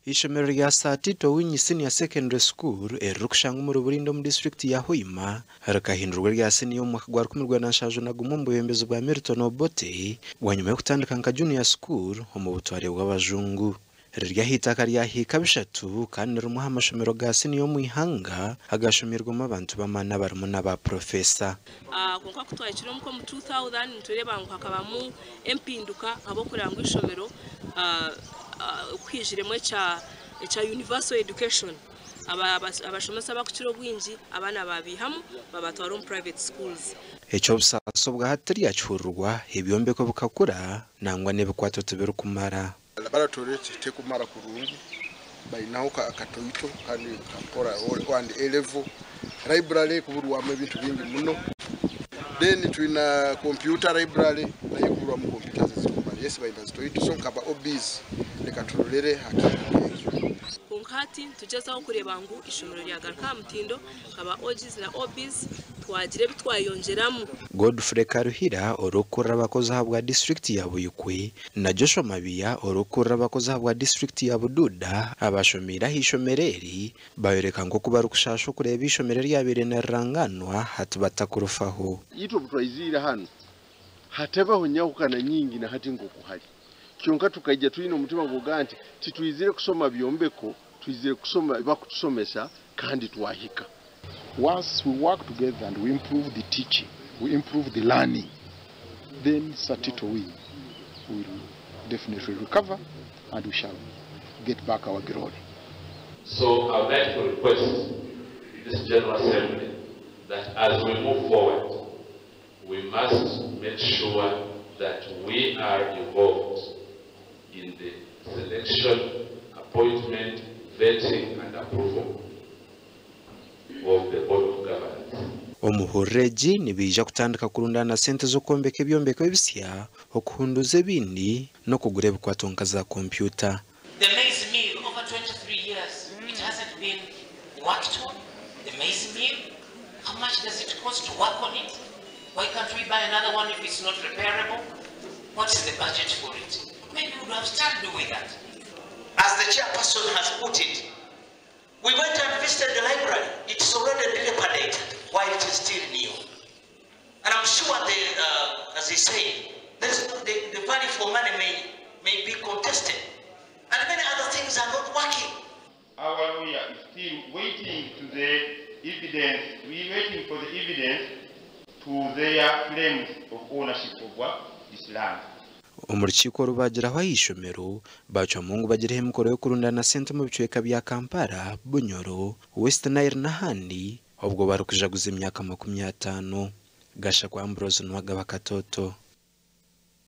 Ishomero rya Sir Tito Owinyi Senior Secondary School eririkushangwa omuri Burinda omu disiturikiti ya Hoima rikahindurwa erya siniya omu mwaka gwa 1971 omu bwebembezi bwa Milton Obote bwanyima y'okutandika nka junior school omu butware bw'abajungu. Riri ah'eitaka rya hiika bishatu kandi ni rimwe aha mashomero ga siniya omu ihanga agashomirwemu abantu b'amaani abarimu n'aba purofesa. Kwonka ku twahikire omuka omu 2000 nitureeba ngu hakabamu empinduka ahabw'okureeba ngu eishomero ku haijiremu ekya universal education, abashomesa abakukira obwingi abaana baabaihamu babatwara omu private schools. Eky'obusaasi obwa hati tiryakihurirwa, ebyombeko bikakura nangwa n'ebikwato tibirikumara. Laboratory tekumara kurungi, bainaho akatoito kandi kakora and A level. Library kuburwamu ebintu bingi muno. Then twina computer library nayo kuburwamu computers ezikumara. Yes, baina zitoito, so nkaba OBs leka turolere hakintu ekyo. Kwonka hati nitugyezaho kureeba ngu eishomero ryagaruka aha mutindo, nkaba OGs na OBs twagira ebi twayongyeramu. Godfrey Karuhira orikukurira abakozi ahabwa disiturikiti ya Buikwe na Joshua Mabiya orikukurira abakozi ahabwa disiturikiti ya Bududa abashomiire aha ishomero eri bayoreka nk'oku barikushasha okureeba ishomero eryabaire niriranganwa hati batakurufaho. Itwe obu twaiziire hanu hatabaho nyahukana nyingi na hati nk'oku hari. Kyonka tukaija twine omutima guga nti titwizire kusoma byombeko, twizire kusoma bakutusomesa kandi twahika. Once we work together and we improve the teaching, we improve the learning, then Sir Tito Owinyi will definitely recover and we shall get back our glory. So I would like to request this General Assembly that as we move forward, we must make sure that we are involved in the selection, appointment, vetting and approval of the Board of Governors. Omuhurire egi nibaija kutandika kurundana sente z'okwombeka ebyombeko ebisya, okuhunduza ebindi n'okugura ebikwato nka za kompyuta. The maize mill, over 23 years, it hasn't been worked on. The maize mill, how much does it cost to work on it? Why can't we buy another one if it's not repairable? What is the budget for it? Maybe we would have started doing that. As the chairperson has put it, we went and visited the library. It's already dilapidated while it is still new. And I'm sure, as he said, the value for money may be contested. And many other things are not working. Our lawyer is still waiting to the evidence, we're waiting for the evidence to their claims of ownership of what? This land. Omu rukiiko rubagiraho ah'ishomero bacwamu ngu bagireho emikoro y'okurundana sente omu bicweka bya Kampala, Bunyoro, West Nile n'ahandi obwo barikujaguza emyaka 50. Gashakwa Ambrose Nwagaba Katoto.